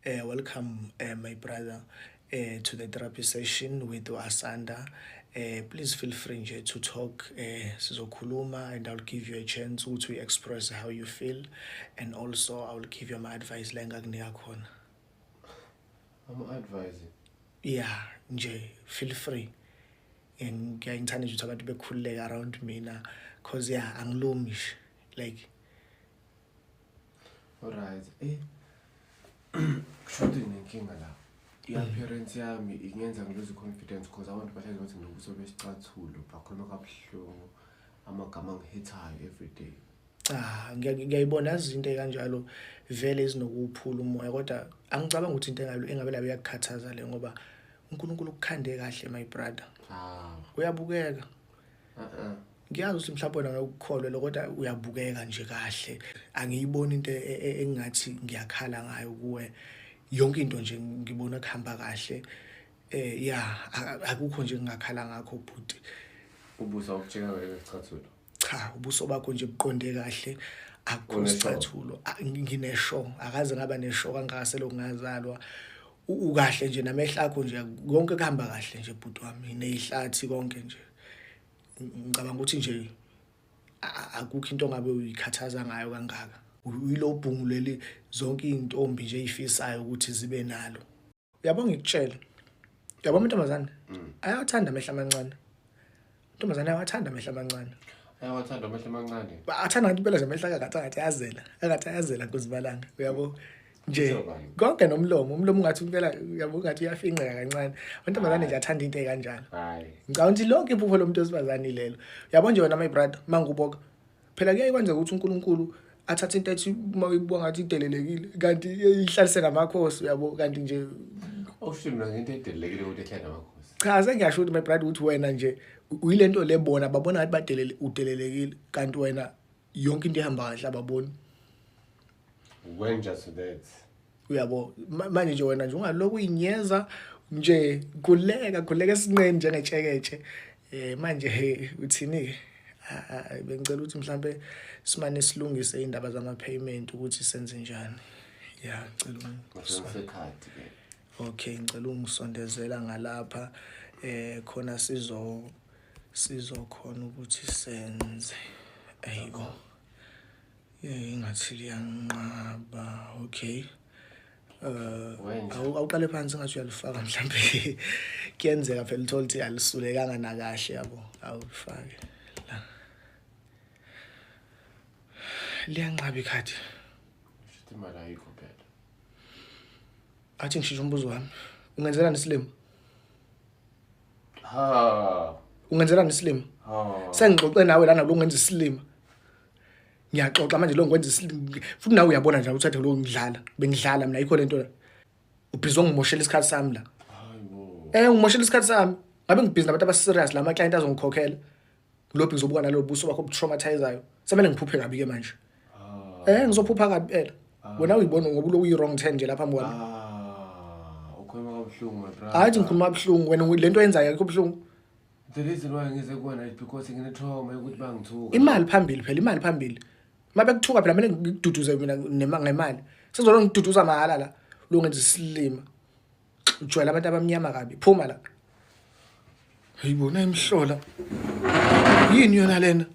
Welcome, my brother, to the therapy session with Asanda. Please feel free nje to talk. Sizokhuluma and I'll give you a chance to express how you feel, and also I will give you my advice la engakunika khona. Ama-advice? Yeah, nje feel free. Ngiyaye ngithanda nje ukuthi abantu bekhululeke around mina, 'cause yeah, angilumi nje, like. Alright, kusho ukuthi nginenkinga la. I-appearance yami ingenza ngiluze i-confidence, 'cause abantu bahlezi bathi nginobuso besicathulo, bakhuluma kabuhlungu, amagama angihithayo everyday. Cha, ngiyayibona yazi, into ey'kanjalo vele ezinokuwuphula umoya, kodwa angicabanga ukuthi into engabe labe iyakukhathaza le, ngoba uNkulunkulu ukukhande kahle, my brother. Ah. Uyabukeka. Uh-uh. Ngiyazi ukuthi mhlawumbe wena ngeke ukukholwe lo, kodwa uyabukeka nje kahle. Angiyiboni into engathi ngiyakhala ngayo kuwe. Yonke into nje ngibona kuhamba kahle. Yeah, akukho nje engingakhala ngakho, bhuti. Ubusa ukutsheka ngesicathulo? Cha, ubuso bakho nje buqonde kahle, akukho Une-sure? sicathulo. Ngine-sure, akaze ngaba ne-sure kangaka selokhu ngazalwa. Ukahle nje, namehlo akho nje, konke kuhamba kahle nje, bhuti wami, neyihlathi, konke nje. Ngicabanga ukuthi nje akukho into ongabe uyikhathaza ngayo kangaka. Uyilo bhungu leli zonke iy'ntombi nje ey'fisayo ukuthi zibe nalo. Uyabo, ngikutshele, uyabo, amantombazane ayawathanda amehlo amancane. Intombazane ayawathanda amehlo amancane. Ayawathanda amehlo amancane? Athanda ngathi impela nje amehlo akakathi ayazela, akathi ayazela kuzibalanga, uyabo nje. Kusho bani? Konke, nomlomo, umlomo ungathi impela, uyabo, ungathi uyafinqeka kancane. Amantombazane nje athanda into ey'kanjalo. Hayi. Ngicabanga ukuthi lonke iphupho lomuntu wesifazane lelo. Uyabo nje wena, my brother, uma ngikuboka phela, kuyaye kwenzeka ukuthi uNkulunkulu athathe into ethi uma uyibuka ngathi idelelekile, kanti ihlalise namakhosi, uyabo, kanti nje. Awusho mina ngento edelelekile ukuthi ehlala namakhosi? Cha, sengiyasho ukuthi, my brother, ukuthi wena nje uyilento le bona babona ngathi badelele, udelelekile, kanti wena yonke into ihamba kahle, ababoni. When just that. Uyabo, manje nje wena nje ungalokhu uyinyeza nje, khuleka, khuleka esinqeni njengetsheketshe. Manje he, uthini ke? Bengicela ukuthi mhlambe simane silungise indaba zama payment, ukuthi senze njani. Ya, ngicela Ngisekhadi ke. Okay, ngicela ungisondezela ngalapha, khona sizokhona ukuthi senze. Ayibo. Yeah, ingathi liyanqaba. Okay. Wenja. Awuqale phansi, ngathi uyalifaka mhlambe. Kuyenzeka phela uthola ukuthi alisulekanga nakahle, yabo. Awulifake la. Liyanqaba ikhadi. Shuthi imali ayikho phela. Athi ngishintshe umbuzo wami. Ungenzelani isilima? Ha. Ungenzelani isilima? Ha. Sengixoxe nawe lana, lo ngenza isilima. Ngiyaxoxa manje, lo ngikwenza isilima. Futhi nawe uyabona nje uthathe lo ngidlala. Bengidlala mina, ayikho lento la. Ubhizi ongimoshela isikhathi sami la. Hayibo. Ungimoshela isikhathi sami. Ngabe ngibhizi nabantu aba-serious la, ama-client azongikhokhela. Lo ngizobuka nalo buso bakho obutraumatizayo. Semele ngiphuphe kabi ke manje. Ngizophupha kabi phela. Wena uyibona ngoba uloku uyi-wrong turn nje lapha phambi kwami. Ah, ukhuluma kabuhlungu, my brother. Hayi, ngikhuluma kabuhlungu, wena lento oyenzayo ayikho buhlungu. The reason why ngize kuwena is because ngine-trauma yokuthi bangithuka. Imali phambili phela, imali phambili. Uma bekuthuka phela, kumele ngikududuze mina ngemali. Sezolo ngiduduza mahhala la. Lo ngenza isilima. Ujwayele abantu abamnyama kabi. Phuma la. Hayibo, nayimhlola. Yini yona lena?